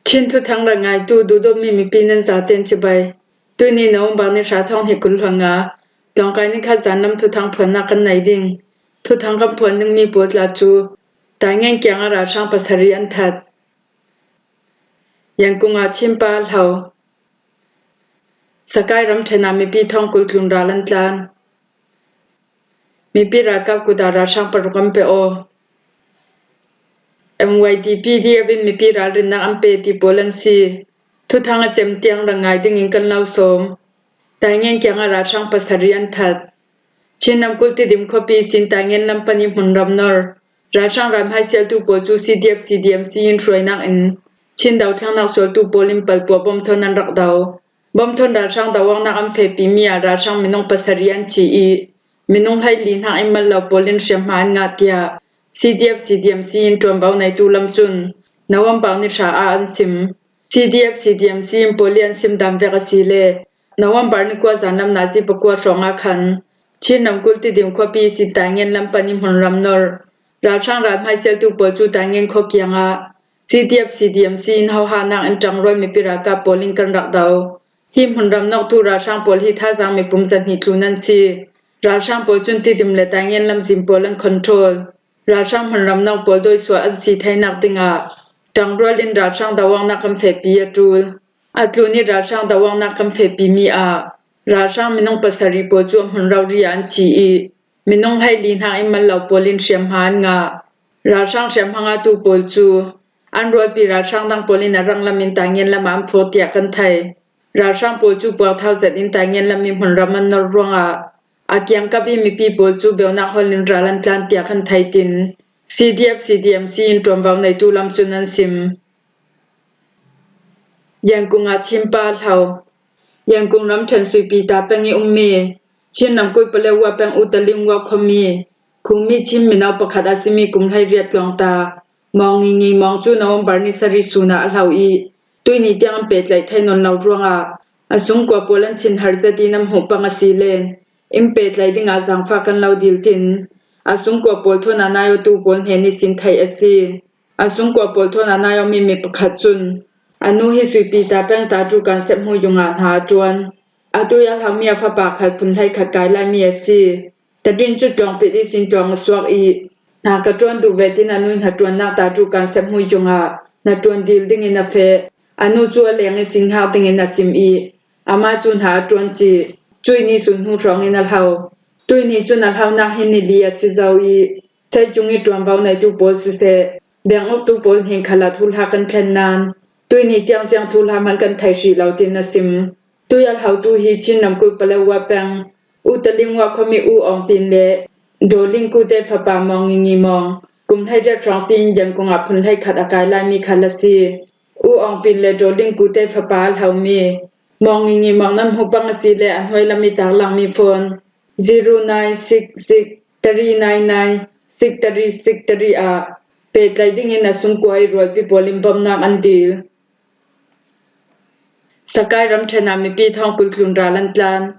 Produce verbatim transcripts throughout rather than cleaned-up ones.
Chin thuthang rak ngaitu duhdawtmi mipi nan zaten cibai. Tuini November ni hra thawng hnih kul hluan nga, tlawngkai ni khat zan lam thuthang phuannak kan nei ding. Thuthang kan phuan dingmi pawl tla cu Taingen kiangah ralhrang pasarih an that. Yangon ah Chin pa hlo. Sakai ramṭhen ah mipi thawng kul tlun ral an tlan. Mipi ralkap kut ah ralhrang paruk an pe aw. M Y D P D F in mipi ralrinnak an pe ti pawl an si. Thuthang a cem tiang rak ngai dingin kan lo sawm. Taingen kiangah ralhrang pasarih an that. Chin ramkulh Tidim khuapi sin Taingen lam pan i hmunram nor ralhrang ral hmaisialtu pawl cu C D F C D M C in hruainak in Chin dothlennak sualtu pawl in palpuah bawmthawn an rak do. Bawmthawn ralhrang doawknak an fehpimi ah ralhrang minung pasarih an ci i, minung hleili hnak in mal lo pawl in hriamhma an ngah, tiah C D F C D M C in ṭuanvo neitu lam cun November ni hra ah an sim. C D F C D M C in pawl i an sim dan vek a si le November ni kua zan lam nazi pakua hrawng ah khan Chin ramkulh Tidim khuapi sin Taingen lam pan i hmunram nor ralhrang ral hmaisialtu pawl cu Taingen khua kiangah C D F C D M C in hohahnak in ṭangrual mipi ralkap pawl in kan rak do. Hi hmunram nawktu ralhrang pawl hi thazaang mipum zahnih tlun an si. Ralhrang pawl cun Tidim le Taingen lamzin pawl an control. Ralhrang hmunram nawk pawl dawisuah an si theinak dingah ṭangrual in ralhrang doawknak kan fehpi a ṭul. A tlun i ralhrang doawknak kan fehpimi ah ralhrang minung pasarih pawl cu a hmun rori ah an ci i, minung hleili hnak in mal lo pawl in hriamhma an ngah. Ralhrang hriamhma ngahtu pawl cu an rualpi ralhrang dang pawl in a ranglam in Taingen lam ah an phawk tiah kan thei. Ralhrang pawl cu puakthau zet in Taingen lam i hmunram an nor ruangah a kiangkap i mipi pawl cu beunak hawl in ral an tlan tiah kan thei, tin C D F C D M C in ṭuanvo neitu lam cun an sim. Yangon ah Chin pa hlo. Yangon ramṭhen Suipi ta peng i ummi Chin ramkulh Paletwa peng Utaling Wa khuami khungmi Chin mino pakhat a simi kum hleiriat tlawngta Mawng Ngingi Mawng cu November ni sarih sun ah a hlo i, tuini tiang an pehtlaih thei nawn lo ruangah a sungkua pawl an chin har zet in an hmuh pang a si len in pehtlaih dingah zaangfah kan lo dil, tin a sungkua pawl thawn a nai awtu pawl hnen ihsin theih a si. A sungkua pawl thawn a nai awmi mi pakhat cun a nu hi Suipi ta peng ta tu kan sep hmu yungah hna a ṭuan. Atu i a hlomi a fapa khat phun hleikhat kai laimi a si. Tadin cu tlawngpit ihsin tlawng a suak i, hna ka ṭuan duh ve, tin a nu hnaṭuannak ta tu kan sep hmu yungah hnaṭuan dil dingin a feh. A nu cu a leng i singhak dingin a sim i, amah cu hna a ṭuan cih. Cuih ni sun hnu hrawng in a hlo. Tuih ni cun a hlonak hi ni li a si zo i, Seitung i ṭuanvo neitu pawl siseh, benguktu pawl hnen khal ah thuhla kan thlen nain, tuih ni tiang ziang thuhla hmanh kan thei hrih lo, tin a sim. Tuih a hlotu hi Chin ramkulh Paletwa peng Utaling Wa khuami U Aung Pin le Dawling Kute fapa Mawng Ngingi Mawng, kum hleiriat hrawng si in Yangon ah phun hleikhat a kai laimi kha a si. U Aung Pin le Dawling Kute fapa a hlomi Mawng Ngingi Mawng nan hmuh pang a si le a hnuai lam i tarlangmi phone zero nine six six three nine nine six three six three ah pehtlaih dingin a sungkua i rualpi pawl in bawmhnak an dil. Sakai ramṭhen ah mipi thawng kul tlun ral an tlan.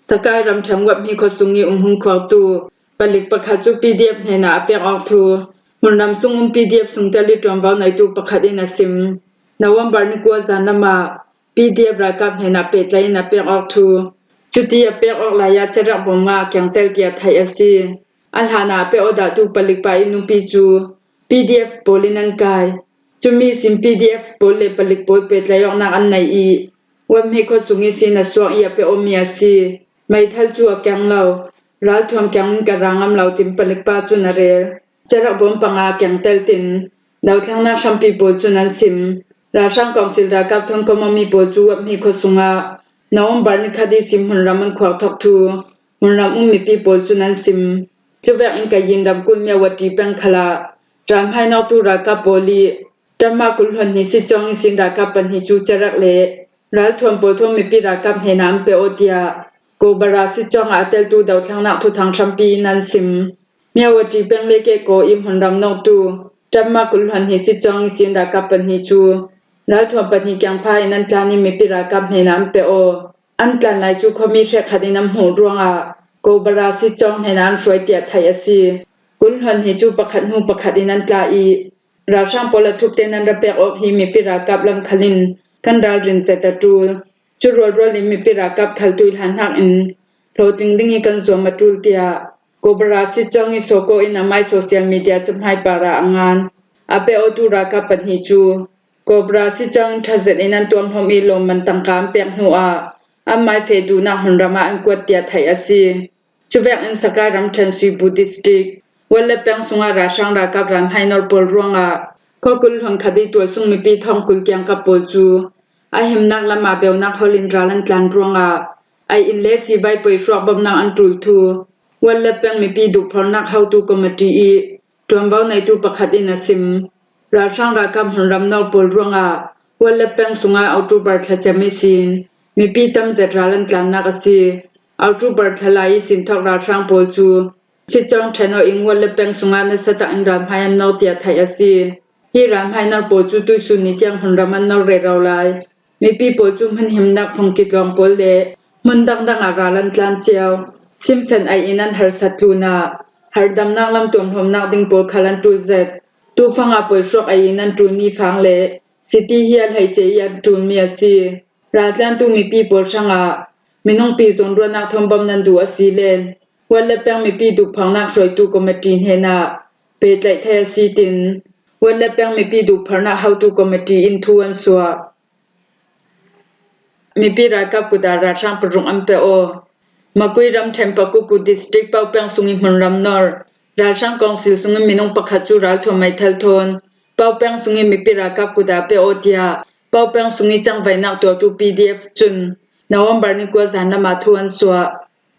Sakai ramṭhen Wap Hmi khuasung i um hung khuaktu palik pakhat cu P D F hnenah a pek awk thu hmunram sung um P D F sungtel i ṭuanvo neitu pakhat in a sim. November ni kua zan lam ah P D F ralkap hnenah pehtlaih in a pek awk thu. Cuti a pek awk lai ah cerek bawm nga a kengtel tiah theih a si. A hlan ah a pek aw dahtu palik pa i nupi cu P D F pawl in an kai. Cumi sin P D F pawl le palik pawl pehtlaih awknak an nei i, Wap Hmi khuasung ihsin a suak i a pek awmi a si. Meithal cu a keng lo, ralthuam keng in ka ra ngam lo, tin palik pa cun a rel. Cerek bawm panga a kengtel, tin dothlennak hrampi pawl cun an sim. Ralhrang kawngsil ralkap thawn komawmi pawl cu Wap Hmi khuasung ah November ni khat ihsin hmunram an khuak thawk thu hmunram um mipi pawl cun an sim. Cuvek in Kayin ramkulh Myawaddy peng khal ah ralhmai nawktu ralkap pawl i ṭanma kul hluan hnih sitcawng ihsin ralkap pahnih cu cerek le ralthuam pawl thawn mipi ralkap hnenah an pe aw, tiah Cobra sitcawng ah a teltu dothlennak thuthang hrampi in an sim. Myawaddy peng le keh kaw i hmunram nawktu ṭanma kul hluan hnih sitcawng ihsin ralkap pahnih cu ralthuam pahnih kengpha in an tlan i mipi ralkap hnenah an pe aw. An tlan lai cu khuami hrekkhat in an hmuh ruangah Cobra sitcawng hnenah an hruai tiah theih a si. Kul hluan hnih cu pakhat hnu pakhat in an tla i, Ralhrang pawl a thupte nan ra pek awk hi mipi ralkap lam khal in kan ralrin zet a ṭul. Cu rualrual in mipi ralkap khal tuihlan hnakin hlawhtling ding i kan zuam a ṭul, tiah Cobra Sichuan i Soko in amai social media cahmai par ah a ngan. A pe awtu ralkap pahnih cu Cobra Sichuan in ṭha zet in an tuamhlawm i lawmman tangka an pek hnuah anmai feh duhnak hmunram ah an kuat tiah theih a si. Cuvek in Sakai ramṭhen Suibu district Wallapeng sungah ralhrang ralkap ralhmai nor pawl ruangah khua kul hluan khat i tualsung mipi thawng kul kiangkap pawl cu a himnak lam ah beunak hol in ral an tlan ruangah a inn le sivai poihruak bomnak an ṭul thu Wallapeng mipi duhphornak hotu committee i ṭuanvo neitu pakhat in a sim. Ralhrang ralkap hmunram nawr pawl ruangah Wallapeng sungah October thla cem ihsin mipi tam zet ral an tlannak a si. October thla lai ihsin thawk ralhrang pawl cu Sichuan ṭhen aw in Wallapeng sungah nasa tak in ralhmai an nawr tiah theih a si. Hi ralhmai nawr pawl cu tuihsun ni tiang hmunram an nawr rero lai. Mipi pawl cu hmun himnak phungki tlawng pawl le hmun dangdang ah ral an tlan cio. Simfen ei in an harsat tlunah hardamnak lam tuamhlawmnak ding pawl khal an ṭul zet. Tufang ah poihruak ei in an ṭulmi fang le city hi a hleice i an ṭulmi a si. Raltlantu mipi pawl hrangah minungpi zawnruahnak thawn bawm nan duh a si len Wallapeng mipi duhphornak hruaitu committee hnenah pehtlaih thei a si tin Wallapeng mipi duhphornak hotu committee in thu an suah. Mipi ralkap kut ah ralhrang paruk an pe aw. Makui ramṭhen Pakuku district Paupeng sung i hmunram nor ralhrang kawngsil sungin minung pakhat cu ralthuam meithal thawn Paupeng sung i mipi ralkap kut ah pe aw tiah Paupeng sung i cangvaihnak tuahtu P D F cun November ni kua zan lam ah thu an suah.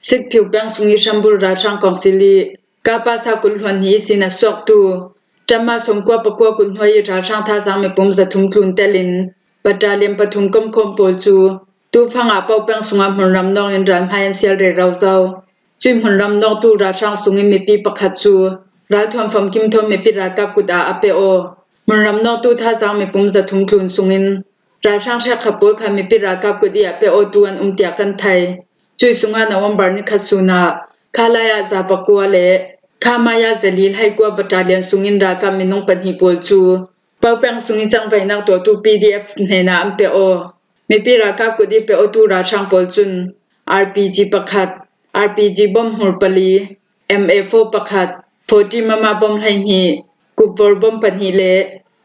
Sikphiu peng sung i Hrambul ralhrang kawngsil i Kapa sa kul hluan hnih ihsin a suaktu Tama sawmkua pakua kut hnuai i ralhrang thazaang mipum zathum tlun telin battalion pathum komkhawm pawl cu tufang ah Paupeng sungah hmunram nawng in ralhmai an sial rero zo. Cui hmunram nawngtu ralhrang sungin mipi pakhat cu ralthuam famkim thawn mipi ralkap kut ah a pe aw. Hmunram nawngtu thazaang mipum zathum tlun sungin ralhrang hrekkhat pawl kha mipi ralkap kut i a pe awtu an um tiah kan thei. Cui sungah November ni khat sun ah Khalaya za pakua le Khamaya zali hleikua battalion sungin ralkap minung pahnih pawl cu Paupeng sung i cangvaihnak tuahtu P D F hnenah an pe aw. Mipi ralkap kut i pe awtu ralhrang pawl cun R P G pakhat, R P G bom hmur pali, M A four pakhat, forty mama bom hleihnih, kupvor bom pahnih le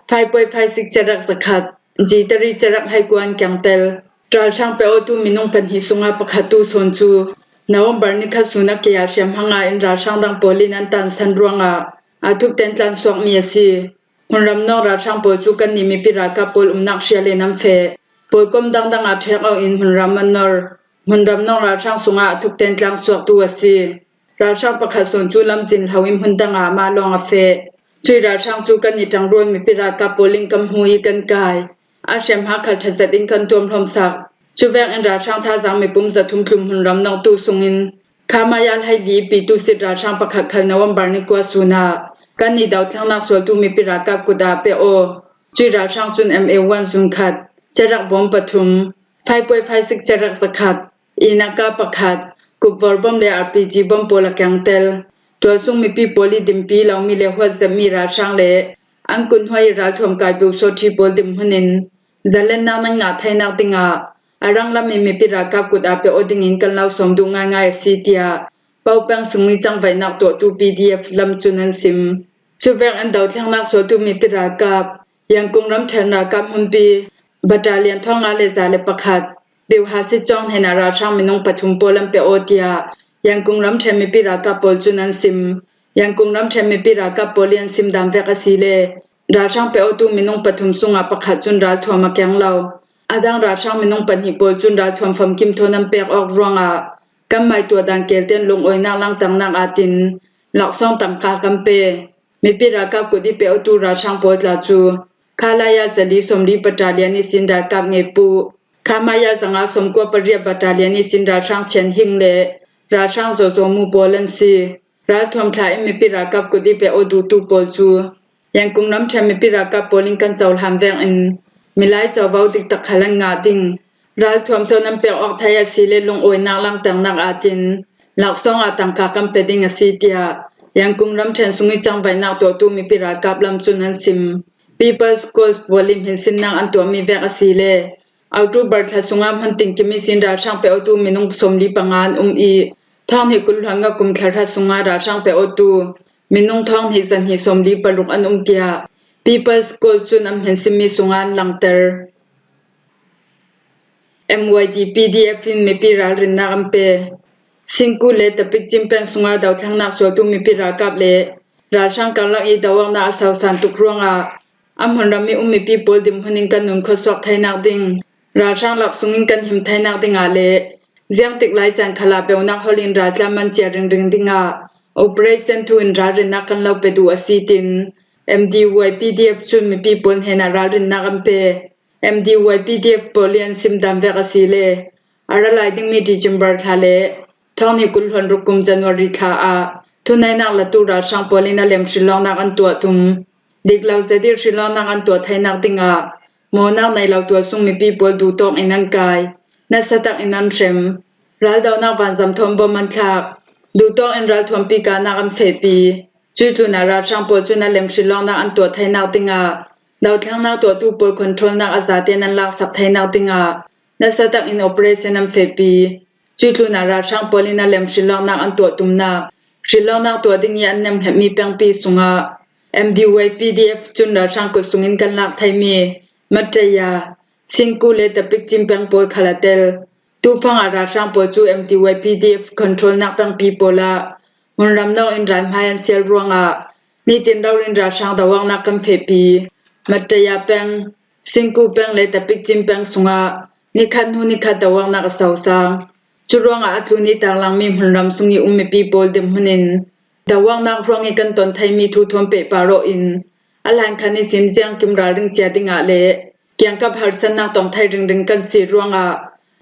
five point five six cerak zakhat, G three cerak hleikua an kengtel. Ralhrang pe awtu minung pahnih sungah pakhat tu sawn cu November ni khat sun a ke ah hriamhma nga in ralhrang dang pawl in an tansan ruangah a thupten tlansuakmi a si. Hmunram nawng ralhrang pawl cu kannih mipi ralkap pawl umnak hrial in an feh. Pawlkom dangdang ah ṭhek awk in hmunram an nor. Hmunram nawng ralhrang sungah a thupten tlangsuaktu a si. Ralhrang pakhat sawn cu lamzin hlo in hmun dang ah mah lawng a feh. Cui ralhrang cu kannih ṭangrual mipi ralkap pawl in kan hmu i kan kai. A hriamhma khal ṭha zet in kan tuamhlawmsak. Cuvek in ralhrang thazaang mipum zathum tlun hmunram nawngtu sungin Khamaya hleili i pitu sit ralhrang pakhat khal November ni kua sun ah kannih dothlennak sualtu mipi ralkap kut ah pe aw. Cui ralhrang cun M A one zun khat, cerak bom pathum, five point five six cerak zakhat, inaka pakhat, kupvor bom le R P G bom pawl a kengtel. Tualsung mipi pawl i dimpi lomi le huatzepmi ralhrang le an kut hnuai i ralthuam kaibu sawṭhi pawl dinhmun in zalennak nan ngah theinak dingah a ranglam in mipi ralkap kut ah pe aw dingin kan lo sawm duh ngaingai a si, tiah Paupeng sung i cangvaihnak tuahtu P D F lam cun an sim. Cuvek in dothlennak sualtu mipi ralkap, Yangkung ramṭhen ralkap hmunpi, battalion thawng nga le za le pakhat, Biuha Sitcawng hnenah ralhrang minung pathum pawl an pe aw tiah Yangkung ramṭhen mipi ralkap pawl cun an sim. Yangkung ramṭhen mipi ralkap pawl i an sim dan vek a si le ralhrang pe awtu minung pathum sungah pakhat cun ralthuam a keng lo. A dang ralhrang minung pahnih pawl cun ralthuam famkim thawn an pek awk ruangah kanmai tuah dan kelten lungawinak langternak ah tin laksawng tangka kan pe. Mipi ralkap kut i pe awtu ralhrang pawl tla cu Khalaya zali sawmli battalion ihsin ralkap ngepu, Khamaya zanga sawmkua pariat battalion ihsin ralhrang Chian Hing le ralhrang Zozo Mu pawl an si. Ralthuam thla in mipi ralkap kut i pe aw duhtu pawl cu Yangkung ramṭhen mipi ralkap pawl in kan cohlan vek in milai covo diktak khal an ngah ding. Ralthuam thawn an pek awk thei a si le lungawinak langternak ah tin laksawng ah tangka kan pe ding a si, tiah Yangkung ramṭhen sung i cangvaihnak tuahtu mipi ralkap lam cun an sim. People's Cause pual in hminsinna an tuahmi vek a si le October thla sunga hmun tingkimi sin ralhrang pe awtu minung sawmli panga an um i, thawnghnih kul hluan nga kum thla hra sunga ralhrang pe awtu minung thawnghnih zahnih sawmli paruk an um tiah People's Cause cun an hminsinmi sunga an langter. M Y D P D F in mipi ralrinnak an pe. Singku le Tapikcin peng sunga dothlennak sualtu mipi ralkap le ralhrang karlak i doawknak a sausan tuk ruangah a hmunram i um mipi pawl dinhmun in kan nun khuasuak theinak ding, ralhrang lak sungin kan him theinak dingah le ziangtik lai caan khalah peunak holh in raltlan man cia ringring dingah operation thu in ralrinnak kan lo pe duh a si, tin M D Y P D F cun mipi pawl hnenah ralrinnak an pe. M D Y P D F pawl i an sim dan vek a si le a ra lai dingmi December thla le thawnghnih kul hluan ruk kum January thla ah thuneihnak latu ralhrang pawl in a lem hrilawknak an tuah tum. Dik lo zet i hrilawknak an tuah theinak dingah mawhnak nei lo tualsung mipi pawl duhtawk in an kai, nasa tak in an hrem. Raldonak vanzam thawn bom an thlak, duhtawk in ralthuampi kahnak an fehpi. Cuih tlunah ralhrang pawl cun a lem hrilawknak an tuah theinak dingah dothlennak tuahtu pawl controlnak a zaten an laksak theinak dingah nasa tak in operation an fehpi. Cuih tlunah ralhrang pawl in a lem hrilawknak an tuah tumnak, hrilawknak tuah ding i an nemhngetmi pengpi sungah M D Y P D F cun ralhrang kut sungin kan lak theimi Mataya, Singku le Tapikcin peng pawl khal a tel. Tufang ah ralhrang pawl cu M D Y P D F controlnak pengpi pawl ah hmunram nawk in ralhmai an sial ruangah nitin rori in ralhrang doawknak kan fehpi. Mataya peng, Singku peng le Tapikcin peng sungah nikhat hnu nikhat doawknak a sausan. Curuangah a tlun i tarlangmi hmunram sung i um mipi pawl dinhmun in doawknak ruang i kan ton theimi thu thawn pehpar aw in a hlan khan ihsin ziangkim ralring cia dingah le kiangkap harsatnak tong thei ringring kan si ruangah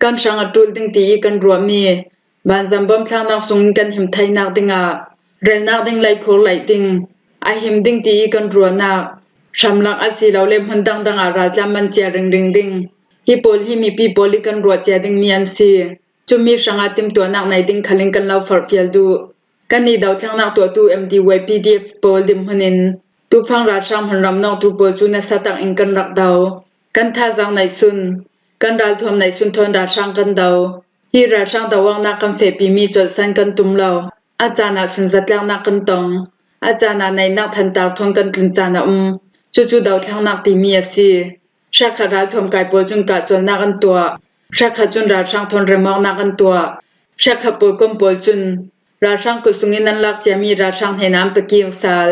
kan hrang a ṭul ding ti i kan ruahmi vanzam bom thlaknak sungin kan him theinak dingah relnak ding lei khur laih ding, a him ding ti i kan ruahnak, hramlak a si lo le hmun dangdang ah raltlan man cia ringring ding, hi pawl hi mipi pawl i kan ruah cia dingmi an si. Cumi hrangah timtuahnak nei ding khal in kan lo forhfial duh. Kannih dothlennak tuahtu M D Y P D F pawl dinhmun in tufang ralhrang hmunram nawktu pawl cu nasa tak in kan rak do. Kan thazaang neihsun, kan ralthuam neihsun thawn ralhrang kan do. Hi ralhrang doawknak kan fehpimi colhsan kan tum lo. A caan ah sunzatlaknak kan tong. A caan ah neihnak thantar thawn kan tlun caan a um. Cucu dothlennak timi a si. Hrekkhat ralthuam kai pawl cun kahsualnak an tuah. Hrekkhat cun ralhrang thawn remawknak an tuah. Hrekkhat pawl kom pawl cun ralhrang kut sungin an lak ciami ralhrang hnenah an pe kir sal.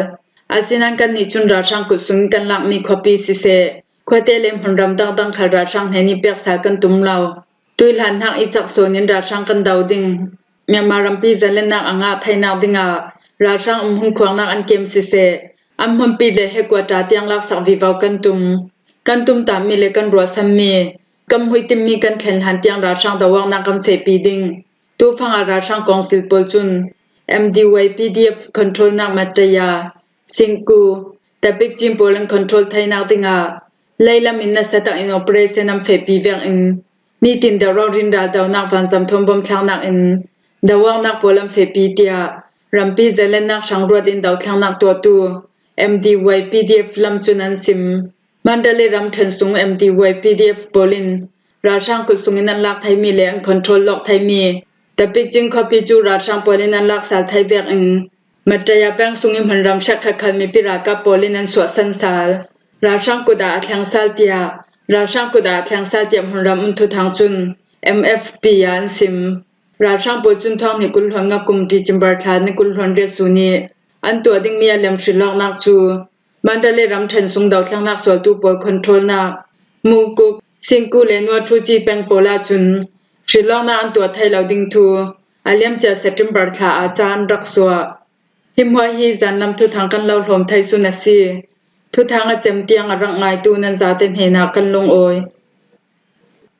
Asinain kannih cun ralhrang kut sungin kan lakmi khuapi siseh, khuate le hmunram dangdang khal ralhrang hnen i pek sal kan tum lo. Tuihlan hnak i cak sawn in ralhrang kan do ding. Myanmar rampi zalennak a ngah theinak dingah ralhrang umhmun khuaknak an kem siseh, an hmunpi le headquarter tiang laksak vivo kan tum. Kan tumtahmi le kan ruahsanmi, kan hmuitimmi kan thlen hlan tiang ralhrang doawknak kan fehpi ding. Tufang ah ralhrang kawngsil pawl cun M D Y P D F controlnak Mataya, Singku, Tapikcin pawl an control theinak dingah leilam in nasa tak in operation an fehpi vekin nitin deuh rori in raldonak vanzam thawn bom thlaknak in doawknak pawl an fehpi, tiah rampi zalennak hrang ruat in dothlennak tuahtu M D Y P D F lam cun an sim. Mandalay ramṭhen sung M D Y P D F pawl in ralhrang kut sungin an lak theimi le an control lawk theimi Tapikcin khuapi cu ralhrang pawl in an lak sal thei vekin Mataya peng sung i hmunram hrekkhat khal mipi ralkap pawl in an suahsan sal. Ralhrang kut ah a thleng sal tiah, ralhrang kut ah a thleng sal tiah hmunram um thuthang cun M F P ah an sim. Ralhrang pawl cun thawnghnih kul hluan nga kum December thla ni kul hluan riat sun i an tuah dingmi a lem hrilawknak cu Mandalay ramṭhen sung dothlennak sualtu pawl controlnak Mukuk, Singku le Nuathuci peng pawl ahcun hrilawknak an tuah thei lo ding thu a liamcia September thla ah ca an rak suah. Hi hmuah hi zanlam thuthang kan lo hlawm thei sun a si. Thuthang a cem tiang a rak ngaitu nan zate hnenah kan lungawi.